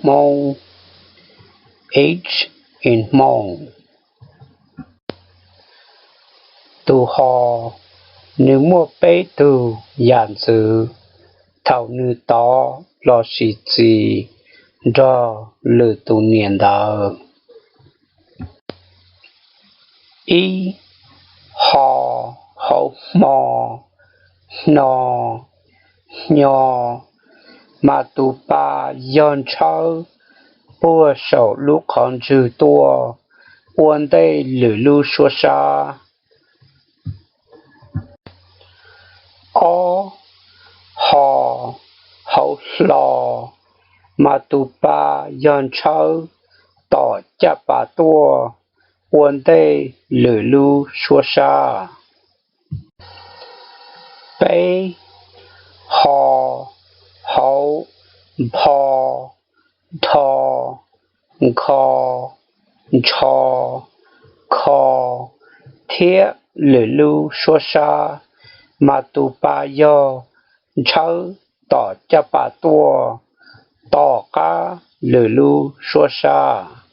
Hmoo, H in hmoo. Tus ho, nws muaj peb tug yam ntxwv thaum nws tod los sis txis nrog lwm tus niam ntawd. Ib, ho, hauv hmo, hno, hnyo, mas tus pa yog ntshawb puag saum lub qhov ntswg tuaj ua ntej lwm lub suab sab. Ob, ho, hauv hlo, mas tus pa yog ntshawb tom caj pas tuaj ua ntej lwm lub suab sab. Peb, ho, hauv npho, nrho, nkho, ntsho, kho, thiab lwm lub suab sab, mas tus pa yog ntshawb tom caj pas tuaj tom qab lwm lub suab sab.